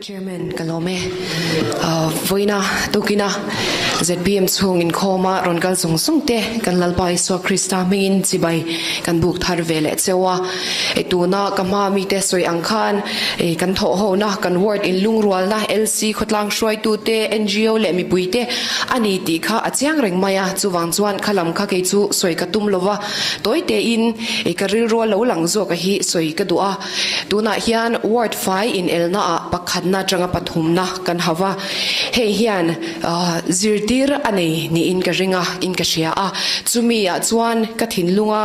Chairman, ka lawm e. Vawiina tukina zpm chhung inkhawma rawn kal zung zung te kan Lalpa Isua Krista hmingin chibai kan buk thar ve leh cheu a. Tuna ka hma mite sawi ang khan kan thawhhona, kan ward inlungrualna, LC khawtlang hruaitute, ngo leh mipuite a ni tih kha a chiang reng mai a. Chuvang chuan kha lam kha kei chu sawi ka tum lova, tawi tein ka rilrua lo lang zawk a hi sawi ka duh a. Tunah hian ward fai inelna ah pakhatna atanga pathumna kan hau va, hei hian zirtir a nei niin ka ring a, in ka hria a. Chumi ah chuan ka thinlunga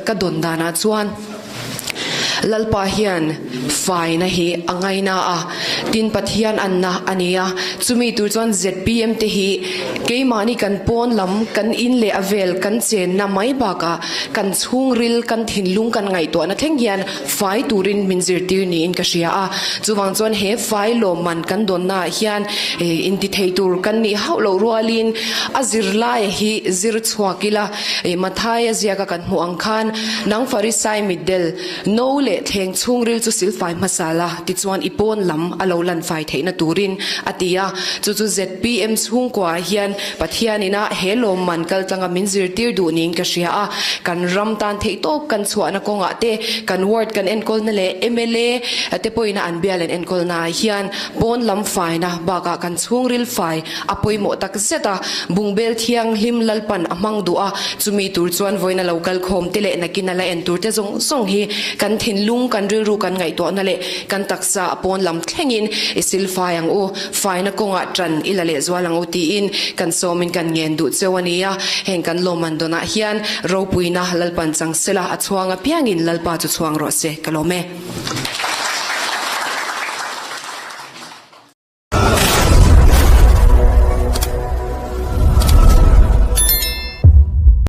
ka dawn danah chuan Lalpa hian faina hi a ngaina a, tin Pathian anna a ni a. Chumi tur chuan zpm te hi keimahni kan pawn lam kan in leh a vel kan chenna mai bakah Kan chhungril, kan thinlung kan ngaihtuahna thleng hian fai turin min zirtir niin ka hria a. Chuvang chuan he fai lawmman kan dawnnaah hian intithei tur kan nih hauh loh rualin a zirlaia hi zir chhuak ila. Mathaia ziaka kan hmuh ang khan, Nang Farisai mitdel, no leh thleng chhungril chu silfai hmasa la, tichuan i pawn lam a lo lan fai theihna turin, a ti a. Chu chu zpm chhungkuaah hian Pathianin a he lawmman kal tlanga min zirtir duh niin ka hria a, kan ram tan theihtawp kan chhuahna kawngah te, kan ward kan enkawlna leh mla te pawhin a an bial an enkawlna ah hian pawn lam faina bakah kan chhungril fai a pawimawh tak zet a, bungbel thianghlim Lalpan a hmang duh a, chumi tur chuan vawiin a lo kal khawm te leh nakin a la en tur te zawng zawng hi kan thinlung, kan rilru kan ngaihtuahna leh kan taksa a pawn lam thlengin i silfai ang u. Faina kawngah ṭan i la lehzual ang u tiin kan sawmin kan ngen duh cheu a ni a, heng kan lawmman dawnah hian ropuina Lalpan chang sela a chhuang apiangin Lalpa chu chhuang rawh se ka lawm e.